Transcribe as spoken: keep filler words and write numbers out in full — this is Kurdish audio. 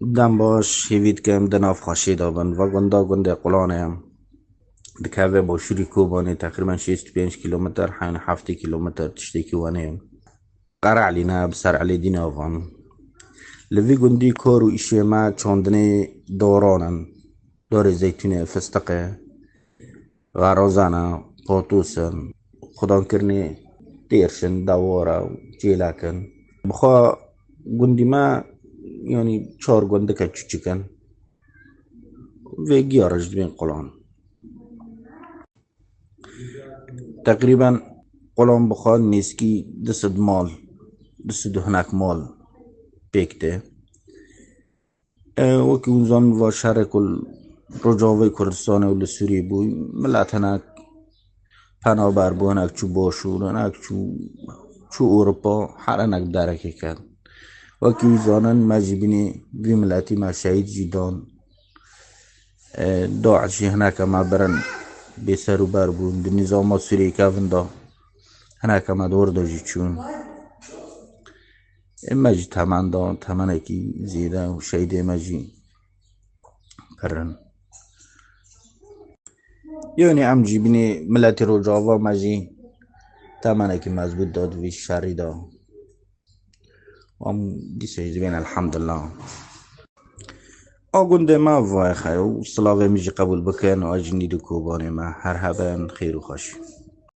Dem baş, hêvî dikim di nav xweşiyê de bin. Va gunda gundê Qulanê ye. Dikeve başûrî Kobanê, teqrîben şêst û pênc kîlometr, hewn heftê kîlometr tiştekî wenê ye. Qere'lî ne, bi ser Elêdî nav in. Li vî gundî kar û îşê me çandinê daran in. Darê zeytûnê, fistiqê, xerazan e, patos in, xudankirinê têrş in, dewar e û çêlek in. Bi xwe gundî me, yanî çar gundike çûçik in. Vê giya re jî dibên Qulan. Teqrîben Qulan bi xwe nêzîkî du sed mal, du sed û hinek mal pêk tê. E, wekî hûn zanin, va şerê ku li Rojavayê Kurdistanê û li Sûriyê bû, milet hinek penaber bû, hinek çû Başûr, hinek çû, çû Ewropa, her hinek bi derekê ket. Wekî hûn zanin, me jî bînî vî miletî me şehîd jî dan. E, DAIŞ jî hineke me birin, bêser û ber bûn. Di nîzama Sûriyê kevin de hineke me di wir de jî çûn. Ê me jî temen da, temenekî zêde û şehîdê me jî pir in. Yanî em jî bînî miletî Rojava me jî temenekî mezbût da di vî şerî de. Em dîsa jî dibên elhamdulillah. A gundê me vayê xeyo û silavê min jî qebûl bikin û a jî nî di Kobanê me. Her hebin xêr û xweş.